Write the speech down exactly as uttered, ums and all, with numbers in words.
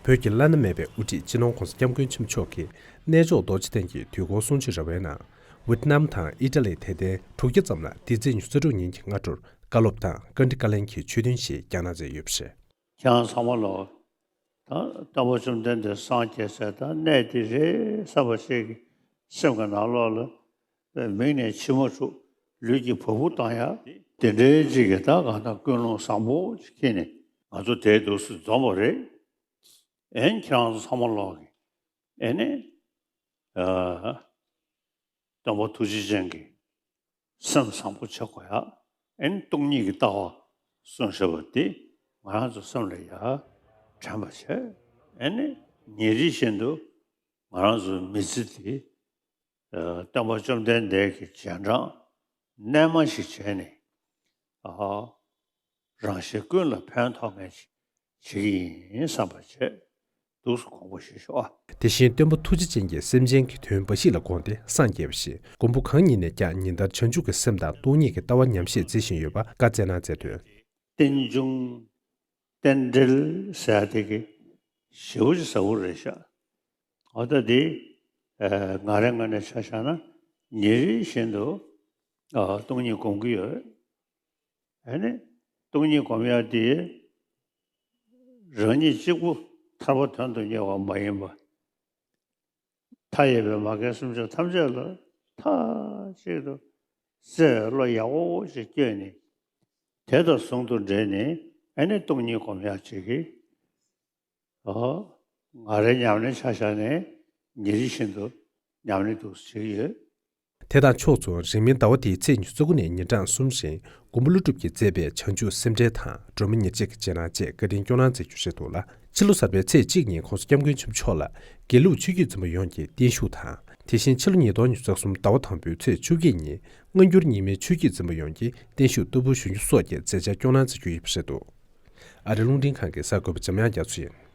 བོད་ཀྱི་བླ་ན་མེད་པའི་དབུ་ཁྲིད་སྤྱི་ནོར་༧གོང་ས་༧སྐྱབས་མགོན་ཆེན་པོ་མཆོག་གིས་གནས་མཆོག་རྡོ་རྗེ་གདན་གྱི་དུས་འཁོར་གསུང་ཆོས་ར་བའི་ནང་། ཝེ་ཏི་ནམ་དང་ཨི་ཊ་ལི་དད་ལྡན་དྲུག་བརྒྱ་ཙམ་ལ་འདི་ཚེས་ཉི་ཤུ་རྩ་དྲུག་ཉིན་གྱི་སྔ་དྲོར་བཀའ་སློབ་དང་བཀའ་འདྲི་བཀའ་ལན་གྱི་ཆོས་ཐུན་ཞིག་བསྐྱངས་གནང་མཛད་ཡོད་པ་རེད། ཁྱེད་རང་ཚང་མ་ལོ། ད་སྟོན་པ་བཅོམ་ལྡན་འདས་སངས་རྒྱས་ཚེ་ད་གནས་འདི་རེད་བསམ་པ་ཞིག་གི་སེམས་ཀྱི་ནང་ལོགས་ལ། མིག་ནས་མཆི་མ་འཁྲུག་ལུས་ཀྱི་བ་སྤུ་ལྡང་ཡ། དེ་འདྲའི་ཅིག་གི་ད་གང་ལྟར་ཀུན་སློང་བཟང་པོ་ཅིག་ཁྱེར་ནས་ང་ཚོ་དེའི་འདུག་སེ་འཛོམས་པ་རེད། ཨེན་ཁྱེད་རང་ཚོ་ཚང་མ་ལོག་གི་ཨེ་ནི། ཨ། སྟོན་པ་ཐུགས་རྗེ་ཅན་གྱི་སེམས་བཟང་པོ་བྱེད་དགོས་ཡ། ཨེ་ནི་སྟོང་ཉིད་ཀྱི་ལྟ་བ་གསུངས་བཞག་པ་དེ་ང་རང་ཚོ་སེམས་ལ་ཡ་དྲན་པ་བྱས། ཨེ་ནི་ཉིན་རེ་བཞིན་དུ་ང་རང་ཚོའི་མི་ཚེ་དེ། ཨ། སྟོན་པ་བཅོམ་ལྡན་འདས་ཀྱི་རྗེས་འབྲང་རྣལ་མ་ཞིག་བྱས་ནས། ཨ། རང་གཞན་ཀུན་ལ་ཕན་ཐོགས་མཁན་ཞིག་བྱེད་ཀྱི་ཡིན་བསམ་པ་བྱས། འདུག་སེ་དགོངས་པ་བཞེས་ཤོག་ཨ། དེ་བཞིན་སྟོན་པ་ཐུགས་རྗེ་ཅན་གྱིས་སེམས་ཅན་གྱི་དོན་འབའ་ཞིག་ལ་དགོངས་ཏེ་སངས་རྒྱས་པ་བཞིན། མགོན་པོ་གང་ཉིད་ནས་ཀྱང་ཉིན་ལྟར་བྱང་ཆུབ་ཀྱི་སེམས་དང་སྟོང་ཉིད་ཀྱི་ལྟ་བ་ཉམས་བཞེས་མཛད་བཞིན་ཡོད་པ་བཀའ་སྩལ་གནང་མཛད་དོན། རྟེན་འབྱུང་རྟེན་འབྲེལ་ཟེར་ཡ་དེ་གི་ཞེ་པོ་ཅིག་ཟབ་པོ་རེད་ཤག་འོ་ད་དེ། ཨ། ང་རའི་ངོས་ནས་ཆ་བཞག་ན་ཉིན་རེ་བཞིན་དུ། ཨ། སྟོང་ཉིད་སྒོམ་གྱི་ཡོད། ཨ་ནི་སྟོང་ཉིད་སྒོམ་ཡ་དེ་རང་ཉིད་གཅིག་པུ་ཐར་པ་དོན་དུ་གཉེར་བ་མ་ཡིན་པ། མཐའ་ཡས་པའི་མ་རྒན་སེམས་ཅན་ཐམས་ཅད་ལ་མཐའ་གཅིག་ཏུ་བརྩེ་བའི་བློ་ཡག་པོ་ཞིག་བསྐྱེད་ནས། དེ་དང་ཟུང་དུ་འབྲེལ་ནས་ཨ་ནི་སྟོང་ཉིད་སྒོམ་ཡག་ཅིག་གིས། ཨོ། ང་རའི་ཉམས་ལེན་ཆ་བཞག་ནས་ཉིན་རེ་བཞིན་དུ་ཉམས་ལེན་འདུག་སེ་བྱེད་ཀྱི་ཡོད། དེ་དང་ཕྱོགས་མཚུངས། རིང་མིན་ཟླ་བ་འདིའི་ཚེས་ཉི་ཤུ་རྩ་དགུ་ནས་ཉིན་གྲངས་གསུམ་རིང་མགོན་པོ་ཀླུ་སྒྲུབ་ཀྱིས་མཛད་པའི་བྱང་ཆུབ་སེམས་འགྲེལ་དང་སྒྲོལ་མ་ཉེར་གཅིག་གི་རྗེས་གནང་བཅས་བཀའ་དྲིན་སྐྱོང་གནང་མཛད་རྒྱུ་རེད་འདུག་ལ། ཕྱི་ལོ་གསར་པའི་ཚེས་གཅིག་ཉིན་༧གོང་ས་༧སྐྱབས་མགོན་ཆེན་པོ་མཆོག་ལ་དགེ་ལུགས་ཆོས་བརྒྱུད་འཛིན་པ་ཡོངས་ཀྱིས་བརྟན་བཞུགས་དང་། དེ་བཞིན་ཕྱི་ལོ་ཉིས་སྟོང་ཉི་ཤུ་རྩ་གསུམ་ཟླ་བ་དང་པོའི་ཚེས་བཅུ་གཅིག་ཉིན་སྔ་འགྱུར་རྙིང་མའི་ཆོས་བརྒྱུད་འཛིན་པ་ཡོངས་ཀྱིས་བརྟན་བཞུགས་བསྟར་འབུལ་ཞུ་རྒྱུ་སོགས་ཀྱི་མཛད་འཆར་སྐྱོང་གནང་མཛད་རྒྱུ་ཡོད་པ་རེད་འདུག་ཨ་རིའི་རླུང་འཕྲིན་ཁང་གི་གསར་འགོད་པ་འཇམ་དབྱངས་རྒྱ་མཚོ་ཡིན།